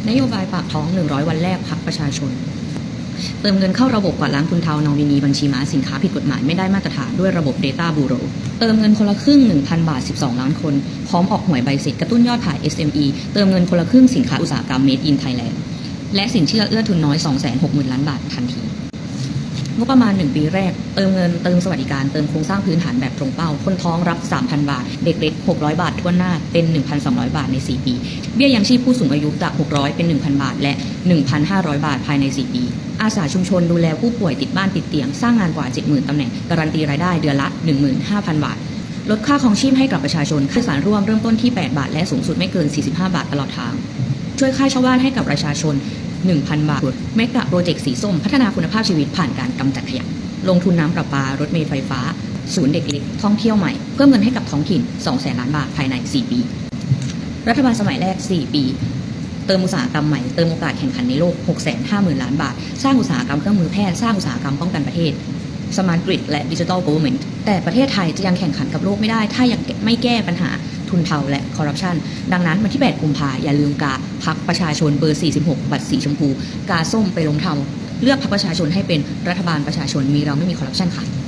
ນະໂຍບາຍປາກທ້ອງ ໜຶ່ງຮ້ອຍ ວັນແລກ ພັກປະຊາຊົນ. ເຕີມເງິນເຂົ້າລະບົບກວາດລ້າງທຶນເທົາ, ນອມມິນີ, ບັນຊີມ້າ, ສິນຄ້າຜິດກົດໝາຍ, ໄມ່ໄດ້ມາດຕະຖານ ດ້ວຍລະບົບ Data Bureau. ເຕີມເງິນຄົນລະຄຶ່ງ ໜຶ່ງພັນ ບາດ ສິບສອງ ລ້ານຄົນ, ພ້ອມອອກຫວຍໃບເສັດກະຕຸ້ນຍອດຂາຍ SME. ເຕີມເງິນຄົນລະຄຶ່ງ ສິນຄ້າອຸດສາຫະກຳ Made in Thailand ແລະ ສິນເຊື່ອເອື້ອທຶນນ້ອຍ ສອງແສນຫົກໝື່ນ ລ້ານບາດ ທັນທີ. ງົບປະມານ ໜຶ່ງ ປີແລກ, ເຕີມເງິນ, ເຕີມສະຫວັດດີການ, ເຕີມໂຄງສ້າງພື້ນຖານແບບຕົງເປົ້າ, ຄົນທ້ອງຮັບ ສາມພັນ ບາດ, ເດັກເລັກ ຫົກຮ້ອຍ ບາດຖ້ວນໜ້າ ເປັນ ໜຶ່ງພັນສອງຮ້ອຍ ບາດ ໃນ ສີ່ ປີ, ເບ້ຍຍັງຊີບຜູ້ສູງອາຍຸ ຈາກ ຫົກຮ້ອຍ ເປັນ ໜຶ່ງພັນ ບາດ ແລະ ໜຶ່ງພັນຫ້າຮ້ອຍ ບາດ ພາຍໃນ ສີ່ ປີ. ອາສາຊຸມຊົນດູແລຜູ້ປ່ວຍຕິດບ້ານຕິດຕຽງ, ສ້າງງານກວ່າ ເຈັດໝື່ນ ຕຳແໜ່ງ, ກາຣັນຕີລາຍໄດ້ເດືອນລະ ໜຶ່ງໝື່ນຫ້າພັນ ບາດ, ລົດຄ່າຄອງຊີບໃຫ້ກັບປະຊາຊົນ, ຄ່າໂດຍສານຮ່ວມເລີ່ມຕົ້ນທີ່ ແປດ ບາດ ແລະ ສູງສຸດໄມ່ເກີນ ສີ່ສິບຫ້າ ບາດ ຕະຫຼອດທາງ, ຊ່ວຍຄ່າເຊົ່າບ້ານໃຫ້ກັບປະຊາຊົນ ໜຶ່ງພັນ ບາດ, ເມກະໂປຣເຈັກສີສົ້ມ, ພັດທະນາຄຸນນະພາບຊີວິດຜ່ານການກຳຈັດຂະຫຍະ, ລົງທຶນນ້ຳປະປາ, ລົດເມໄຟຟ້າ, ສູນເດັກເລັກ, ທ່ອງທ່ຽວໃໝ່, ເພີ່ມເງິນໃຫ້ກັບທ້ອງຖິ່ນ ສອງແສນ ລ້ານບາດ ພາຍໃນ ສີ່ ປີ. ລັດຖະບານສະໄໝແລກ ສີ່ ປີ, ເຕີມອຸດສາຫະກຳໃໝ່, ເຕີມໂອກາດແຂ່ງຂັນໃນໂລກ ຫົກແສນຫ້າໝື່ນ ລ້ານບາດ, ສ້າງອຸດສາຫະກຳເຄື່ອງມືແພດ, ສ້າງອຸດສາຫະກຳປ້ອງກັນປະເທດ, Smart Grid ແລະ Digital Government. ແຕ່ປະເທດໄທຈະຍັງແຂ່ງຂັນກັບໂລກໄມ່ໄດ້ ຖ້າຍັງແກ້ ໄມ່ແກ້ບັນຫາທຶນເທົາ ແລະ ຄໍຣັບຊັນ. ດັ່ງນັ້ນ ວັນທີ ແປດ ກຸມພາ ຢ່າລືມກາພັກປະຊາຊົນເບີ ສີ່ສິບຫົກ ບັດສີຊົມພູ, ກາສົ້ມໄປລົງເທົາ, ເລືອກພັກປະຊາຊົນໃຫ້ເປັນລັດຖະບານປະຊາຊົນ, ມີເຮົາໄມ່ມີຄໍຣັບຊັນຄ່ະ.